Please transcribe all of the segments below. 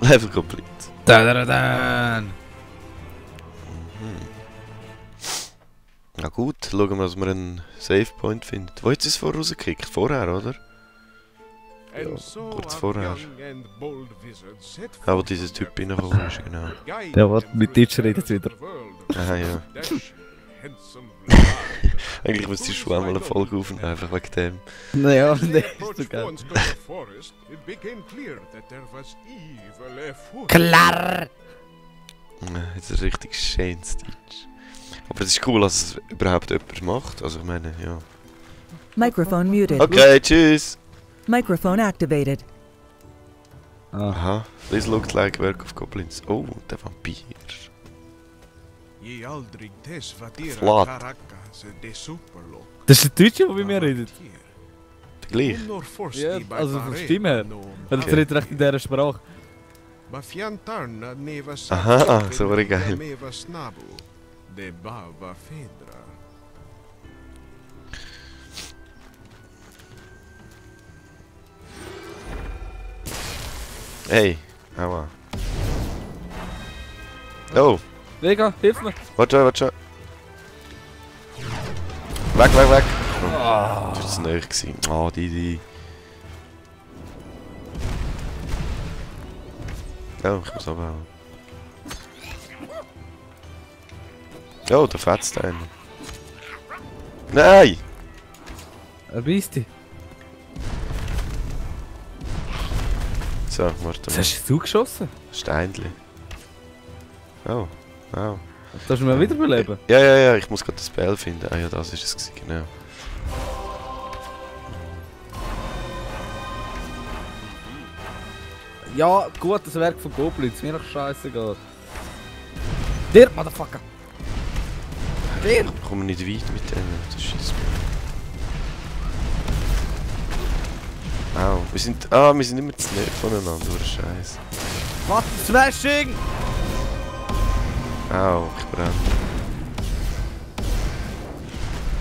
Level complete. Da. Na gut, schauen wir, dass wir einen Save Point finden. Wo hat es vorher rausgekickt? Vorher, oder? Ja, kurz vorher. Wo dieser Typ reingekommen ist, genau. Der wird mit Deutsch redet wieder. Ah ja. Eigentlich müsste ich schon einmal eine Folge aufnehmen, einfach wegen dem. Naja, nee, ist so geil. Klar! Das ist ein richtig schönes Deutsch. Aber es ist cool, dass es überhaupt jemand macht. Also ich meine, ja. Microphone muted. Okay, tschüss! Microphone activated. Aha, this looks like work of goblins. Oh, der Vampir. Flat. Das ist der Deutsche, der mit mir redet. Der gleich? Ja, also von der Stimme her. Weil er redet recht in dieser Sprache. Aha, so war geil. Hey, aua. Oh, Vega, hilf mir! warte, warte. Weg, weg, weg! Oh, das war zu nahe gewesen. Oh, die. Oh, ich muss abhauen. Oh, der fetzt einen. Nein! Ein Biesti. So, warte Was mal. hast du geschossen? Steinli. Oh, wow. Darfst du mich wiederbeleben? Ja, ich muss gerade das Bell finden. Ah ja, das ist es gewesen, genau. Ja, gut, das Werk von Goblins, mir doch scheißegal. Der, Motherfucker! Der! Ich komme nicht weit mit denen, das schießt mir. Au, wir sind immer zu nahe voneinander, oder Scheiß. Was, Smashing! Au, ich brenne.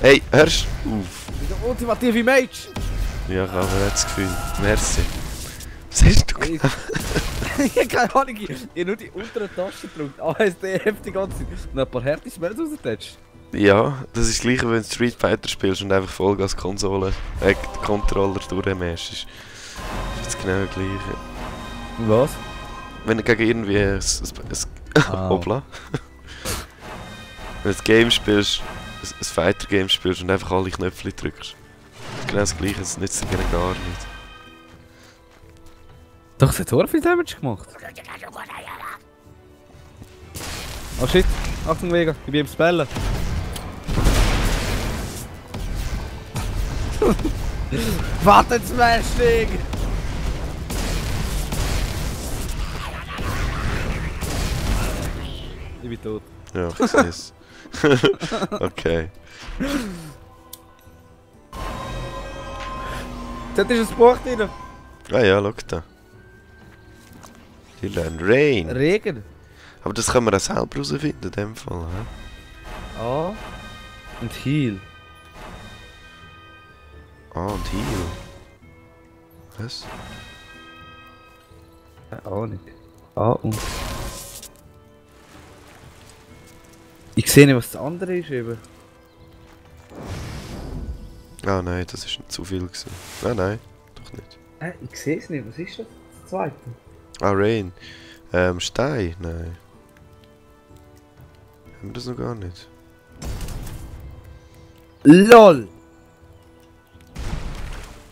Hey, hörst du auf? Der ultimative Mage! Ja, ich habe das Gefühl. Merci. Was hast du Ich habe keine Ahnung, ich habe nur die unteren Tasten gedrückt. ASDF die ganze Zeit. Und ein paar härte Smells rausgetatscht. Ja, das ist das gleiche, wenn du Street Fighter spielst und einfach Vollgas Konsole, Controller durchmäschst. Das ist das genau das gleiche. Was? Wenn du gegen irgendwie Hoppla. Wenn du ein Game spielst, ein Fighter-Game spielst und einfach alle Knöpfe drückst. Das ist genau das gleiche, es nützt dir gar nicht. Doch, es hat so viel Damage gemacht. Oh shit, Achtung Vega, ich bin im Spellen. Warte, Smashing! Ich bin tot. Ja, ich sehe es. Okay. Jetzt ist ein Buch drin. Ah ja, schau da. Die lernen Rain. Regen. Aber das können wir auch selber herausfinden in dem Fall. He? A und Heal. Ah, und Heal. Was? Keine Ahnung. A und... Ich sehe nicht, was das andere ist eben. Ah nein, das ist nicht zu viel gewesen. Nein, doch nicht. Ich sehe es nicht, was ist das? Das zweite? Ah, Rain. Stein? Nein. Haben wir das noch gar nicht? LOL!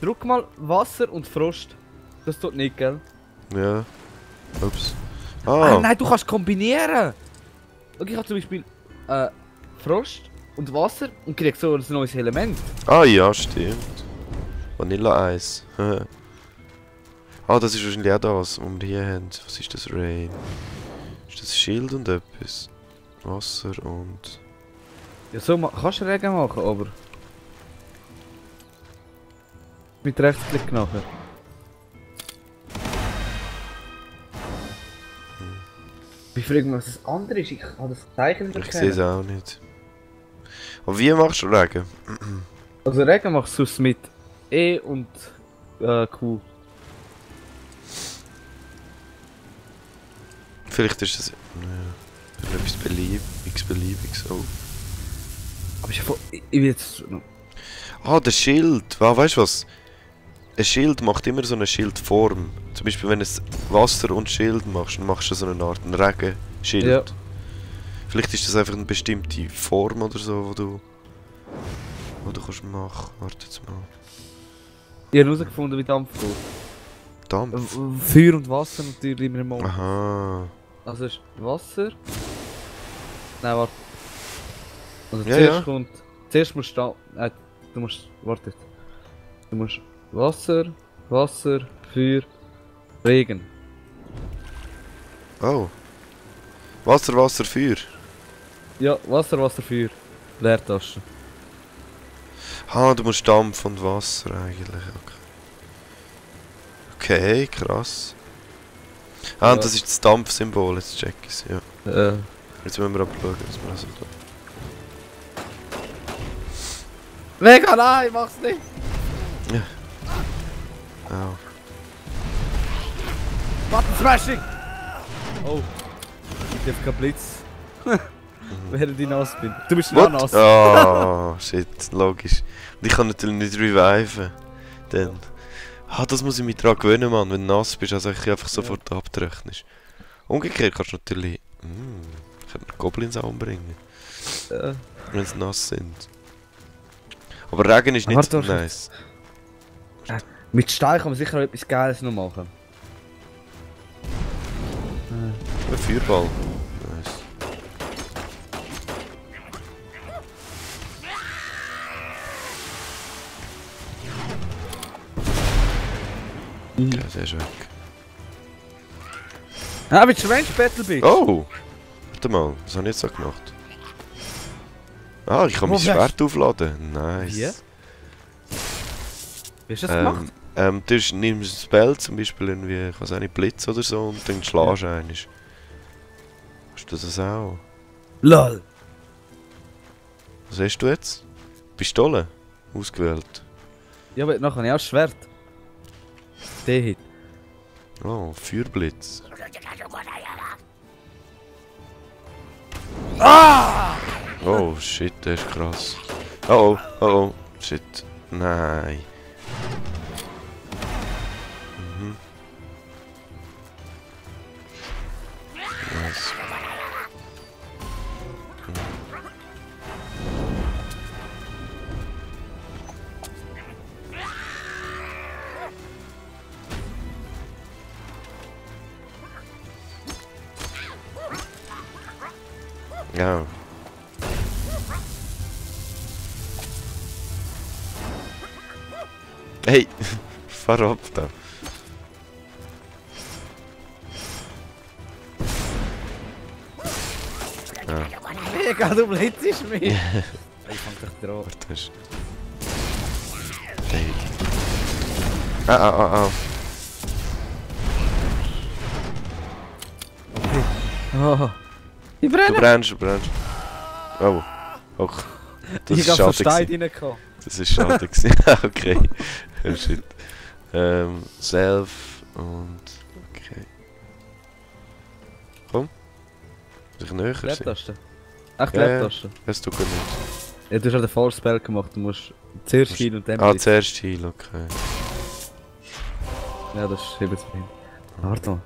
Drück mal Wasser und Frost. Das tut nicht, gell? Ja. Ups. Ah, Ah, nein, du kannst kombinieren! Okay, ich habe zum Beispiel Frost und Wasser und krieg so ein neues Element. ah ja, stimmt. Vanilleeis. Ah, das ist wahrscheinlich auch das, was wir hier haben. Was ist das? Rain. Ist das Schild und etwas? Wasser und... Ja, so kannst du Regen machen, aber... Mit Rechtsklick nachher. Ich frage mich, was das andere ist. Ich habe das Zeichen nicht Ich sehe es auch nicht. Aber wie machst du Regen? Also Regen machst du mit E und Q. vielleicht ist das... etwas Beliebiges. Oh. Aber ich will jetzt... Ah, der Schild. Weißt du was? Ein Schild macht immer so eine Schildform. Zum Beispiel, wenn du Wasser und Schild machst, dann machst du so eine Art Regenschild. Ja. Vielleicht ist das einfach eine bestimmte Form oder so, wo du kannst machen. Warte jetzt mal. Ich habe herausgefunden, wie Dampf geht. Dampf? Feuer und Wasser natürlich immer im Aha. Also ist Wasser... Nein, warte. Also Ja, zuerst ja. kommt... Zuerst musst du... du musst... Warte. Du musst Wasser, Feuer, Regen. Oh. Wasser, Feuer. Ja, Wasser, Feuer. Leertaste. Ah, du musst Dampf und Wasser eigentlich. Okay, krass. Ah, Ja. und das ist das Dampfsymbol, jetzt check ich's, ja. Jetzt müssen wir aber schauen, was wir also da... Mega, nein, mach's nicht! Oh. Button Smashing! Oh. Ich hab keinen Blitz. Während ich nass bin. Du bist noch nass. Oh, shit, logisch. Und ich kann natürlich nicht reviven. Dann... Ah, das muss ich mich dran gewöhnen, Mann. Wenn du nass bist, also ich einfach sofort abtrocknest. Umgekehrt kannst du natürlich... ich könnte Goblins auch umbringen. Wenn sie nass sind. Aber Regen ist nicht so nice. Mit Stein kann man sicher auch etwas Geiles noch machen. Ein Feuerball. Nice. Okay, der ist weg. Ah, mit Range Battle bist. Oh! Warte mal, was habe ich jetzt so gemacht? Ah, ich kann mein Schwert aufladen. Nice. Wie? Wie hast du das gemacht? Du nimmst ein Spell, zum Beispiel irgendwie, ich weiß auch nicht, Blitz oder so, und dann schlägst du einmal. Hast du das auch? LOL! Was hast du jetzt? Pistole? Ausgewählt. Ja, aber nachher habe ich auch das Schwert. Der Hit. Oh, Feuerblitz. Ah! Oh shit, der ist krass. Oh, shit. Nein. Nice. Ja. Hey, fahr ab da. Ja. Mega, du blitzest mich! Ich fang dich dran. Warte, hast hey. Ah. Oh. Ich Du brenne! brennst. Oh. Das Ich ist hab so schade Stein gewesen. reingekommen. Das ist schade gewesen. Okay. Oh shit. Self und... Okay. Komm. Muss ich näher sein? Leertaste. Ach, Ja, ja. Leertaste. Das tut gut nicht. Ja, du hast ja den False Spell gemacht. Du musst zuerst Heal und dann Ah, Blitz. zuerst Heal, okay. Ja, das schieben wir hin. Warte mal.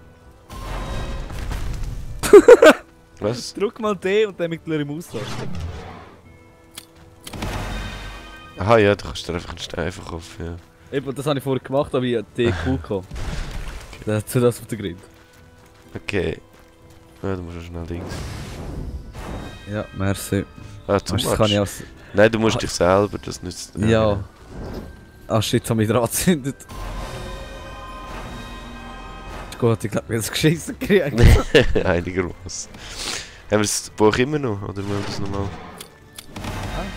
Was? Drück mal D und dann mit der Maustaste. Aha, ja, du kannst dir einfach einen Stein verkaufen, ja. Eben, das habe ich vorher gemacht, aber ich habe D cool gekommen. Dazu das auf den Grund. Okay. Ja, du musst ja schnell Dings. Ja, merci. Ah, du Das kann ich machst. auch... Nein, du musst dich selber, das nützt. Ja. Ah shit, jetzt habe ich dran gezündet. Ist gut, ich glaube, wir haben es geschissen gekriegt. Einigermaßen. Haben wir das Buch immer noch? Oder wollen wir das nochmal?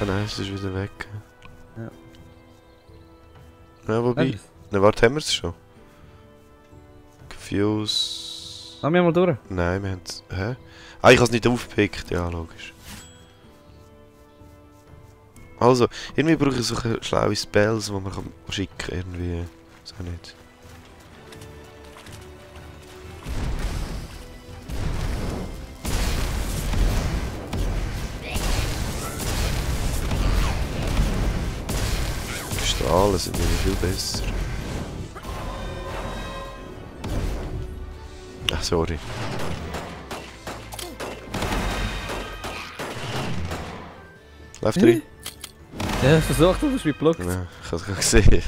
Ah nein, es ist wieder weg. Ja. Ja, wobei. Na warte, haben wir es schon? Confuse... Haben wir mal durch? Nein, wir haben es... Hä? Ah, ich habe es nicht aufgepickt, ja, logisch. Also, irgendwie brauche ich so schlaue Spells, die man schicken kann, irgendwie... So nicht. normalen sind irgendwie viel besser. Ach, sorry. Läuft rein? Ja, versucht, du bist wie geblockt. Ja, ich hab's gerade gesehen.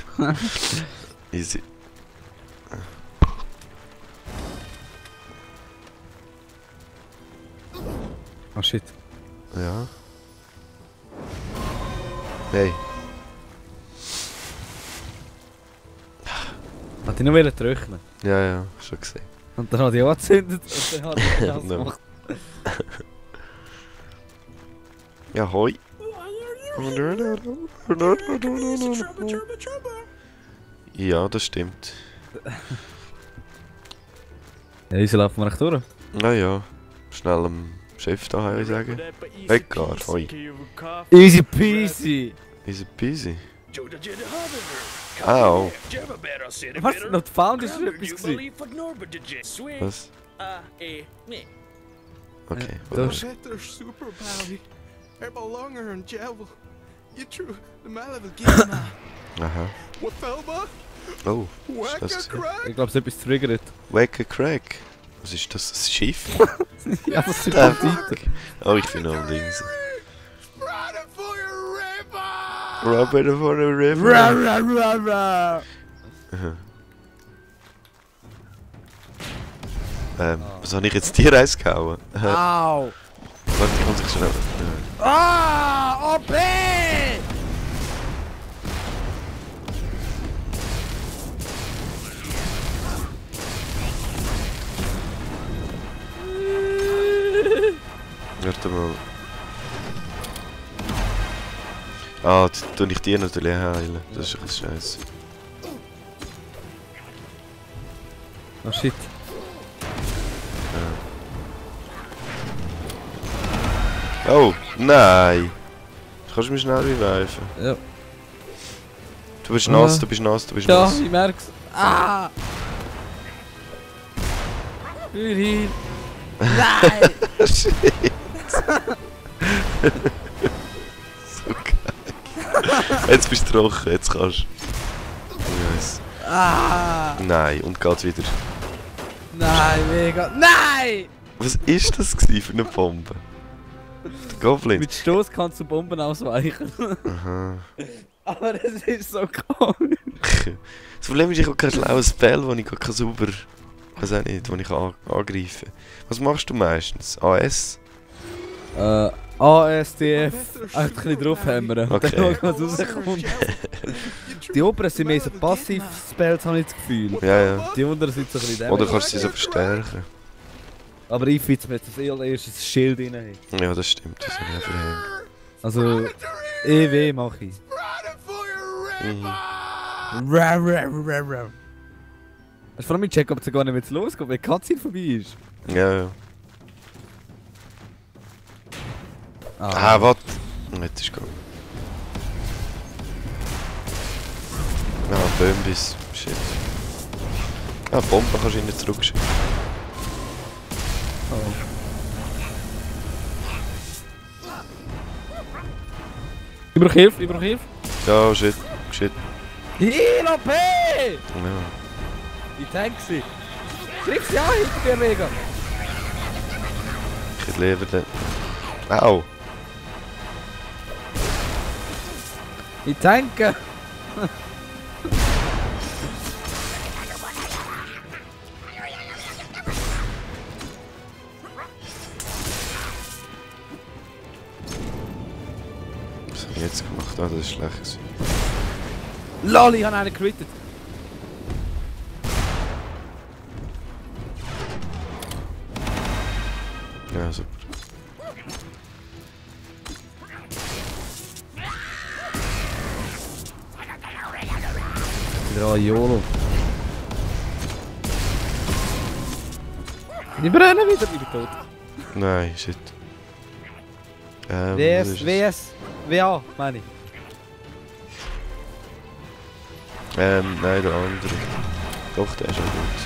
Easy. Oh shit. Ja. Hey. Hat ich nur trocknen. Ja, schon gesehen. Und dann hat ich auch gezündet und dann hat ich das No. gemacht. Ja, hoi. Ja, das stimmt. Ja, wieso laufen wir echt durch? Ja. Schnell am Chef da, würde ich sagen. Egal, hoi. Easy peasy! Easy peasy. Au. Was? Not found ist schon etwas gewesen. Was? Okay, Da whatever. ist... Better superpower. Er belangen en Javel. Je true de Malibu Gina. Aha. What Felba? Oh, Whack das a gesehen? crack. Ich glaube, es ist etwas triggert. Wake a Crack. Was ist das? Ein Schiff? Ja, das sind Ah, die Seiten. Oh, ich bin am Dings. Run for your river. Robin for the river. Ra, ra, ra, ra. Was habe ich jetzt dir Eis gehauen? Au! Warte, ich muss sich schnell. Ah! OP! Warte mal. Ah, jetzt tue ich dir natürlich heilen. Das ist ein bisschen scheiße. Oh shit. Oh, nein! Kannst du mich schnell reviven? Ja. Du bist nass, du bist nass, du bist Ja, nass. ich merk's. Ah! Nein! Shit! So geil. Jetzt bist du trocken, jetzt kannst du. Yes. Ah! Nein, und geht wieder. Nein, mega. Nein! Was ist das gewesen für eine Bombe? Der Goblin. Mit Stoß kannst du Bomben ausweichen. Aha. Aber es ist so komisch. Das Problem ist, ich habe kein schlaues Spell, wo ich gar sauber... weiß auch nicht, wo ich angreifen kann. Was machst du meistens? AS? ASDF. Einfach ein bisschen draufhämmern. Okay. Dann schauen, was rauskommt. Die oberen sind mehr so Passiv-Spells, habe ich das Gefühl. Ja. Die unteren sind so ein bisschen Oder damage. kannst du sie so verstärken? Aber ich finde, dass das erstes Schild rein hat. Ja, das stimmt, das habe ich auch verhängt. Also, EW mache ich. Run for your Mhm. river. Hast du vor allem checken, ob es gar nicht mehr losgeht, weil die Cutscene vorbei ist? Ja. Ah, was? Jetzt ist gut. Ah, Bömbis. Shit. Ah, Bombe kannst du nicht zurückschicken. Oh. Ich brauche Hilfe, ich brauche Hilfe. Ja, shit. Heal OP! Ja. Ich tank sie. Triff sie an, hinter dir, Mega. Ich hätte lieber den... Au! Ich tanke. Was habe ich jetzt gemacht? Ah, das ist schlecht gewesen. Lol, ich habe einen gecrittet. Ja, super. Wieder an YOLO. Die brennen wieder, ich bin tot. Nein, shit. WS, WS, WA, meine ich. Nein, der andere. Doch, der ist auch gut.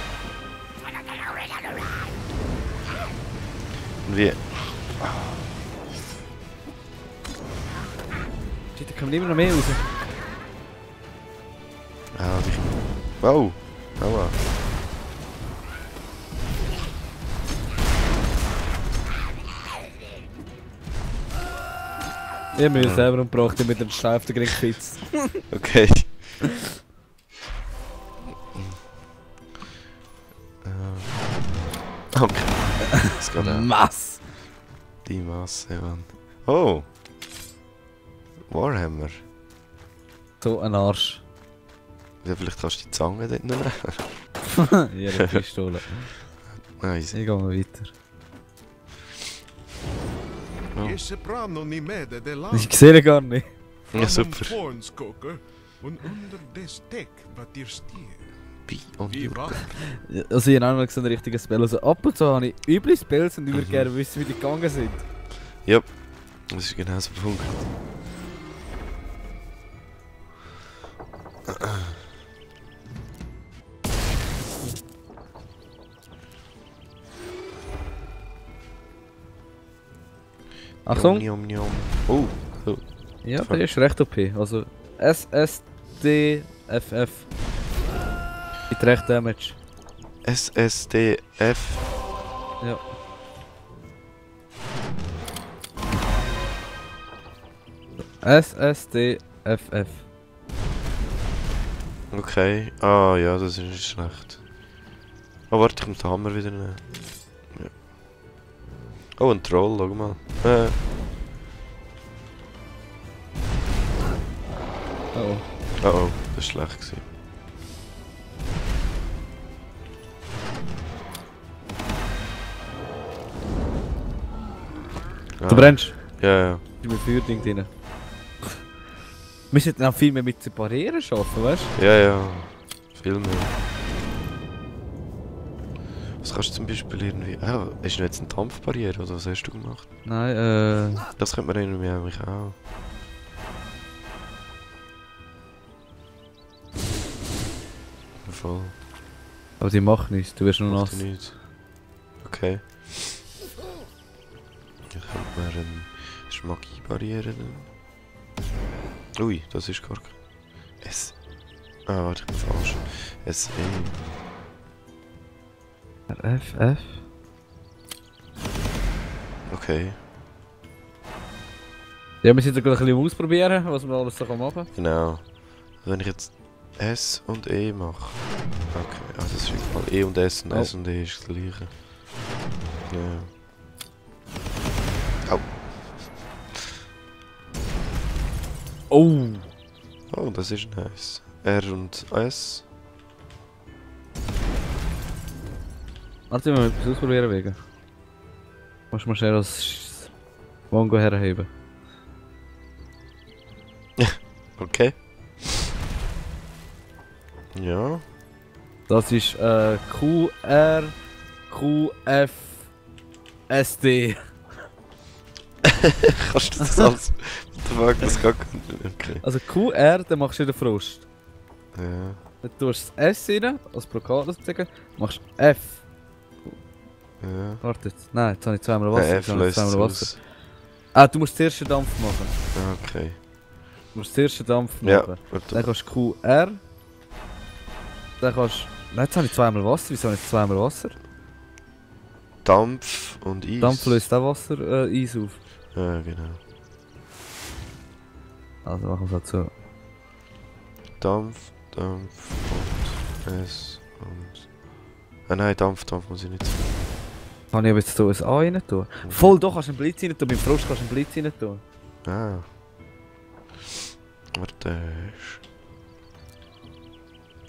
Und wie? Shit, da kommen immer noch mehr raus. Oh, aua. Ich habe mir selber umgebracht, damit er den Stein auf den Grind fitzt. Okay. Okay. Das geht auch. Mass! Die Masse, Mann. Oh! Warhammer. So ein Arsch. Ja, vielleicht kannst du die Zange dort nehmen. Ja, eine Pistole. Nice. Ich gehe mal weiter. Oh. Je soprano ni mede de la. Ich sehe ihn gar nicht. Ja, super. Pornskoker und unter des Deck wat dir stier. Bi und Wie Jürgen. war? Also ich habe auch noch so einen richtigen Spell. Also ab und zu habe ich üble Spells und ich würde gerne wissen, wie die gegangen sind. Ja, das ist genau so der Punkt. Achtung! Njom, njom. Oh, oh. Ja, der ist recht OP. Also SSDFF. Mit recht Damage. SSDF. Ja. SSDFF. Okay. Ah ja, das ist nicht schlecht. Oh, warte, ich muss den Hammer wieder nehmen. Ja. Oh, ein Troll, schau mal. Oh. Oh, oh, das war schlecht gewesen. Du brennst. Ja, ja. Ich bin Feuerding drin. Wir sollten auch viel mehr mit Separieren arbeiten, weißt du? Ja, ja. Viel mehr. Was kannst du zum Beispiel irgendwie... Ah, ist noch jetzt eine Dampfbarriere oder was hast du gemacht? Nein, Das könnte man irgendwie auch. Voll. aber die macht nichts, du wirst nur Macht nass. nichts. Okay. Hier könnte man Magiebarriere dann. Ui, das ist gar kein... S... Ah, warte, ich bin falsch. SE. FF? Okay, Ja, wir sind gerade ein bisschen ausprobieren, was man alles so machen kann. genau. Wenn ich jetzt S und E mache. Okay, ah, das ist egal. E und S und S und E ist das gleiche. Ja. Au. Oh! Oh, das ist nice. R und S. Warte, wir müssen etwas ausprobieren wegen. Musst du mal schnell das Mongo herheben. Okay. Ja. Das ist QR, QF, SD. Kannst du das alles... What the fuck, das kann... Okay. Also QR, dann machst du den Frust. Ja. Dann tust du das S rein, als Blockade sozusagen, machst F. Ja. Warte jetzt. Nein, jetzt habe ich zweimal Wasser. F jetzt habe ich löst zweimal es aus. Ah, du musst zuerst den Dampf machen. Okay. Du musst zuerst den Dampf Ja, machen. warte. Dann kannst du QR. Dann kannst du... Nein, jetzt habe ich zweimal Wasser. Wieso habe ich zweimal Wasser? Dampf und Eis. Dampf löst auch Wasser, Eis auf. Ja, genau. Also machen wir es halt so. Dampf, Dampf und S und... Ah nein, Dampf muss ich nicht. Kann ich aber jetzt hier ein A rein tun? Voll, doch, kannst du einen Blitz rein tun. Beim Frost kannst du einen Blitz rein tun. Ah. Warte.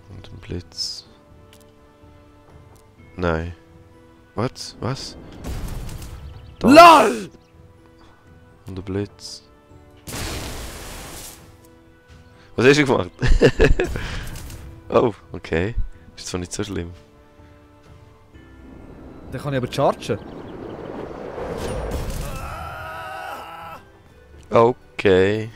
Und ein Blitz. Nein. Was? Was? Dampf LOL! und ein Blitz. Was hast du gemacht? Oh, okay. Ist zwar nicht so schlimm. Dann kann ich aber chargen. Okay.